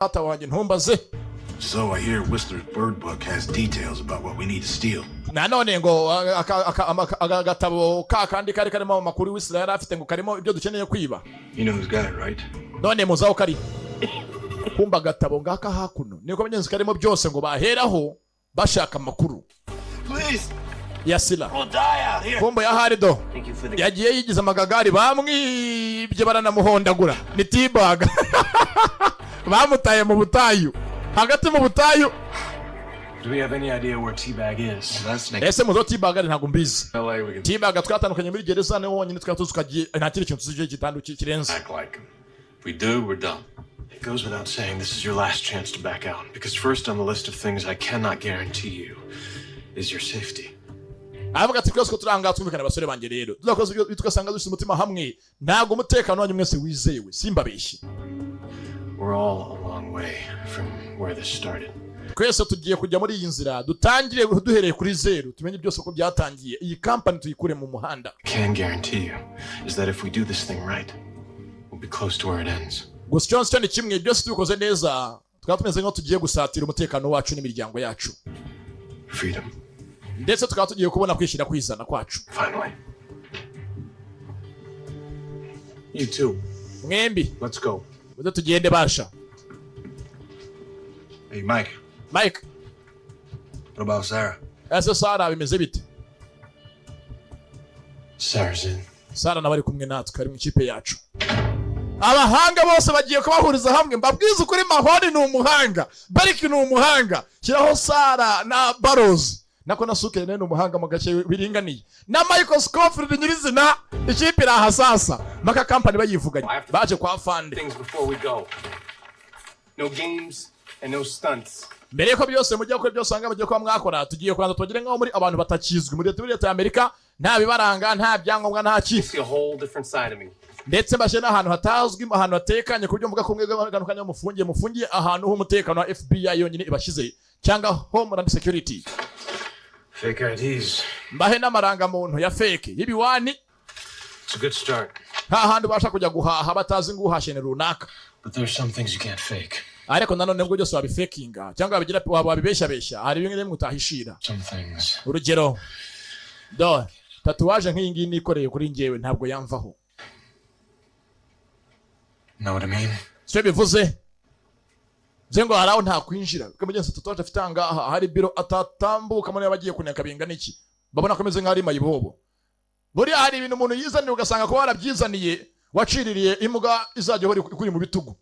Data wanjye, ntumbaze. So I hear Whistler's bird book has details about what we need to steal. Nanone ngo agatabo ka kandi kari karimo amakuru Whistler yari afite, ngo karimo ibyo dukeneye kwiba. You know who's got it, right? None muzi aho kari? Kumba agatabo ngaka hakuno niko mugenzi karimo byose ngo baheraho bashaka amakuru. Please, ya Sila. we'll die out here. Kumbo ya Harido. Thank you for the Yagiye yigize amagagari, bamwibye baranamuhondagura, ni T-Bag, bamutaye mu butayu, hagati mu butayu. Do we have any idea where T-Bag is? That's next. Ese muzi aho T-Bag ari? Ntabwo mbizi. LA, we can T-Bag twatandukanye muri gereza, niho wonyine twari tuzi ukagiye, nta kindi kintu tuzi gitandukiye kirenze. Act like him. If we do, we're done. It goes without saying this is your last chance to back out. Because first on the list of things I cannot guarantee you is your safety. Aravuga ati: "Twese ko turi ahangaha twumvikana, abasore banjye, rero tuzakoze ibyo tugasanga dushyize umutima hamwe, ntabwo umutekano wanyu mwese wizewe, simbabeshye." We're all a long way from where this started. Twese tugiye kujya muri iyi nzira, dutangire duhereye kuri zeru, tumenye byose uko byatangiye, iyi kampani tuyikure mu muhanda. I can guarantee you is that if we do this thing right, we'll be close to where it ends. Gusa icyo nzi cyo ni kimwe, byose tubikoze neza tukaba tumeze nk'aho tugiye gusatira umutekano wacu n'imiryango yacu. Freedom. Ndetse tukaba tugiye kubona kwishyira kwizana kwacu. Finally. You too. Mwembi. Let's go. Muze tugende basha. Hey, Mike. Mike. What about Sarah? Ese Sara bimeze bite? Sarah's in. Sara nawe ari kumwe natwe, ari mu ikipe yacu. Abahanga bose bagiye kubahuriza hamwe. Mbabwiza ukuri, Mahoni ni umuhanga, Bariki ni umuhanga, shyiraho Sara na Barozi nako na Sukeri nawe ni umuhanga mu gace biringaniye na Michael Scofield nyirizina. Ikipe iri aha sasa maka kampani bayivuganye, baje kwa fande. Things before we go. No games and no stunts. Mbere yuko byose mujya gukora byose usanga mugiye kuba mwakora, tugiye kubanza tubagire nk'aho muri abantu batakizwi muri leta ya Amerika, nta bibaranga, nta byangombwa, nta ki. See a whole different side of me. Ndetse mbashyire n'ahantu hatazwi, ahantu hatekanye, ku buryo mvuga ko mwebwe kano kanya mufungiye ahantu h'umutekano wa FBI yonyine ibashyize cyangwa Homeland Security. Fake IDs. Mbahe n'amarangamuntu ya fake y'ibiwani. It's a good start. Nta handi ubasha kujya guhaha batazi ngo uhashye ni runaka. But there's some things you can't fake. Ariko nanone nubwo byose wabifekinga cyangwa wabigira wabibeshyabeshya, hari bimwe na bimwe utahishira. Some things. Urugero do tatouage nk'iyi ngiyi nikoreye kuri njyewe ntabwo yamvaho. Know what I mean? Sibyo bivuze bivuze ngo hari aho ntakwinjira, kuko mugenzi tatouage afite ahangaha hari biro atatambukamo niba agiye kuneka bingana iki, babona ko ameze nk'aho ari mayibobo. Buriya hari ibintu umuntu yizaniye ugasanga kuba warabyizaniye waciririye imbwa izajya ihora ikuri mu bitugu.